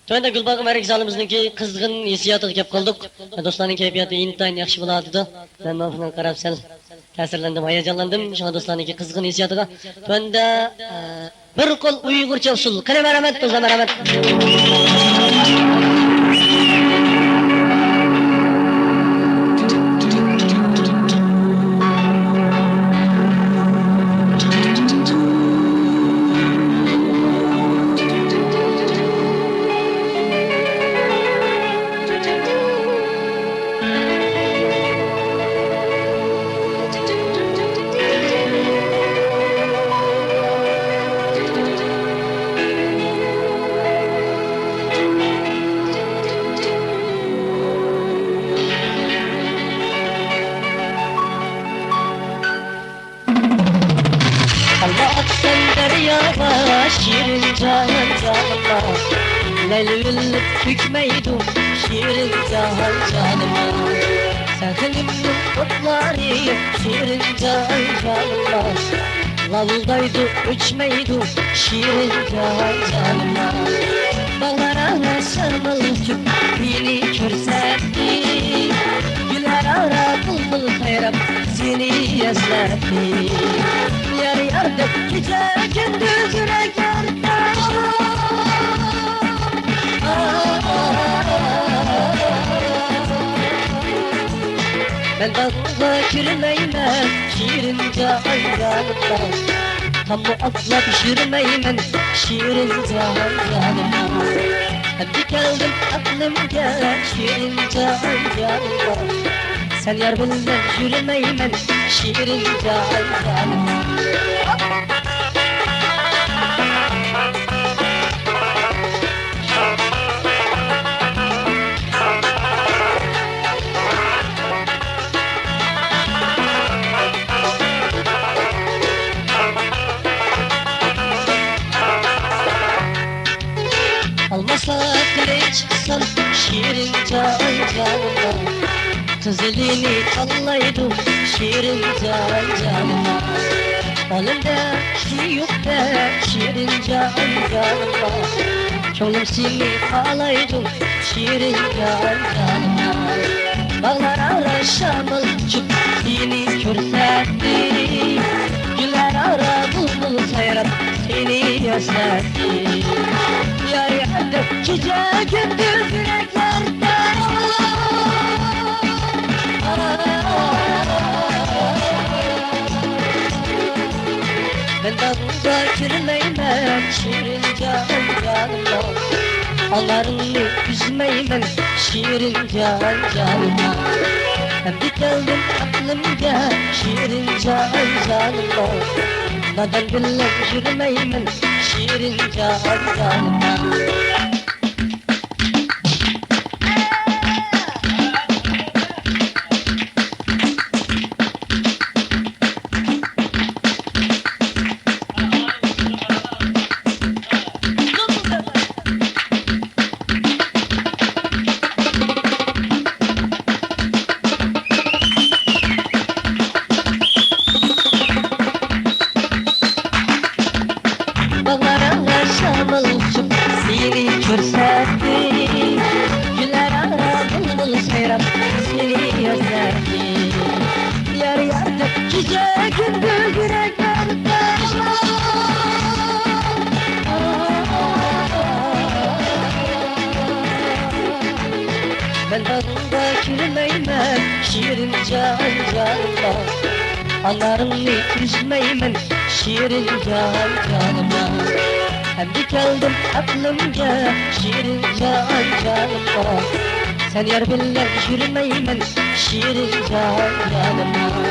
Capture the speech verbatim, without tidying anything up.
تۆۋەندە گۈلباغرام ھەرىكەت زالىمىزنىڭكى قىزغىن ھېسسىياتىغا كەپ قالدۇق. دوستلارنىڭ كەيپىياتى ئىنتايىن ياخشى بولۇۋاتىدۇ. مەن مانا بۇنىڭغا قاراپ سەل تەسىرلەندىم، ھاياجانلاندىم. شۇڭا دوستلارنىڭكى قىزغىن ھېسسىياتىغا تۆۋەندە، ئە، بىر قول ئۇيغۇرچە ئۇسسۇل. قېنى، مەرھەمەت، دوستلار، مەرھەمەت. ئالما ئاتسام دەرياغا، شېرىن جان جانىما، لەيلىۋىلىپ كۆكمەيدۇ، شېرىن جان جانىما. سەن خېنىمنىڭ ئوتلارى، شېرىن جان جانىما، لاۋۇلدايدۇ، ئۆچمەيدۇ، شېرىن جان جانىما. باغلار ئارا شامال ئۇچۇپ مېنى كۆرسەتتى، گۈللەر ئارا بۇلبۇل سايراپ سېنى ئەسلەتتى. يار يار دەپ كېچە كۈندۈز يۈرەكلەردە. مەن باغقا كىرمەيمەن، شېرىن جان جانىما. تاممۇ ئاتلاپ يۈرمەيمەن، شېرىن جان جانىما. ئەمدى كەلدىم ئەقلىمگە، شېرىن جان جانىما. سەن يار بىلەن يۈرمەيمەن، شېرىن جان جانىما. ئالماسلار بىلەن چىقسام، شېرىن جان جانىما. قىزىلىنى تاللايدۇ، شېرىن جان جانىما. ئالەمدە كىشى يوق دەپ، شېرىن جان جانىما. كۆڭلۈم سېنى خالايدۇ، شېرىن جان جانىما. باغلار ئارا شامال ئۇچۇپ سېنى كۆرسەتتى، گۈللەر ئارا بۇلبۇل سايراپ سېنى ئەسلەتتى. يار يار دەپ كېچە كۈندۈز يۈرەكلەردە. مەن داغدا كىرمەيمەن، شېرىن جان جانىما. ئالارنى ئۈزمەيمەن، شېرىن جان جانىما. ئەمدى كەلدىم ئەقلىمگە، شېرىن جان جانىما. نادان بىلەن يۈرمەيمەن، شېرىن جان جانىما. باغلار ئارا شامال ئۇچۇپ سېنى كۆرسەتتى، گۈللەر ئارا بۇلبۇل سايراپ سېنى ئەسلەتتى. يار يار دەپ كېچە كۈندۈز يۈرەكلەردە. مەن باغقا كىرمەيمەن، شېرىن جان جانىما. ئانارىڭنى ئۈزمەيمەن، شېرىن جان جانىما. ئەمدى كەلدىم ئەقلىمگە، شېرىن جان جانىما. سەن يار بىلەن يۈرمەيمەن، شېرىن جان جانىما.